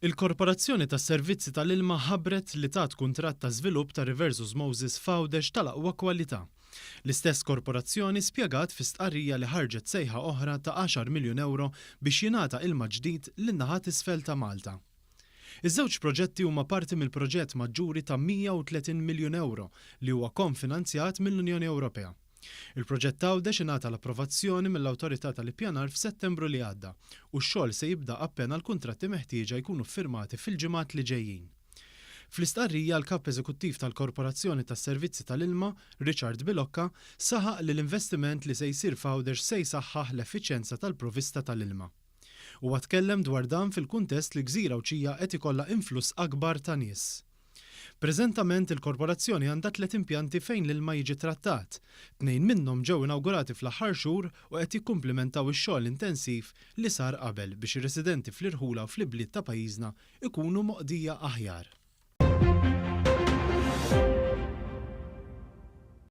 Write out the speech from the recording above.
Il-Korporazzjoni tas-Servizzi tal-Ilma ħabbret li tat kuntratt ta' żvilupp ta' reverse osmosis f'Għawdex tal-aqwa kwalità. L-istess korporazzjoni spjegat fi stqarrija li ħarġet sejħa oħra ta' għaxar miljun ewro biex jingħata ilma ġdid lin-naħa t'isfel ta' Malta. Iż-żewġ proġetti huma parti mill-proġett maġġuri ta' 130 miljun ewro li huwa konfinanzjat mill-Unjoni Ewropea. Il-proġett t'Għawdex ingħata l-approvazzjoni mill-Awtorità tal-Ippjanar f'Settembru li għadda u x-xogħol se jibda appena l-kuntratti meħtieġa jkunu ffirmati fil-ġimgħat li ġejjin. Fl-istqarrija l-Kap Eżekuttiv tal-Korporazzjoni tas-Servizzi tal-Ilma, Richard Bilocca, saħaq li l-investiment li se jsir f'Għawdex se jsaħħaħ l-effiċjenza tal-provista tal-ilma. Huwa tkellem dwar dan fil-kuntest li gżira Għawdxija qed ikollha influss akbar ta' nies. Preżentament il-Korporazzjoni għandha tliet impjanti fejn l-ilma jiġi trattat. Tnejn minnhom ġew inawgurati fl-aħħar xhur u qed jikkumplimentaw ix-xogħol intensiv li sar qabel biex ir-residenti fl-irħula u fl-ibliet ta' pajjiżna jkunu moqdija aħjar.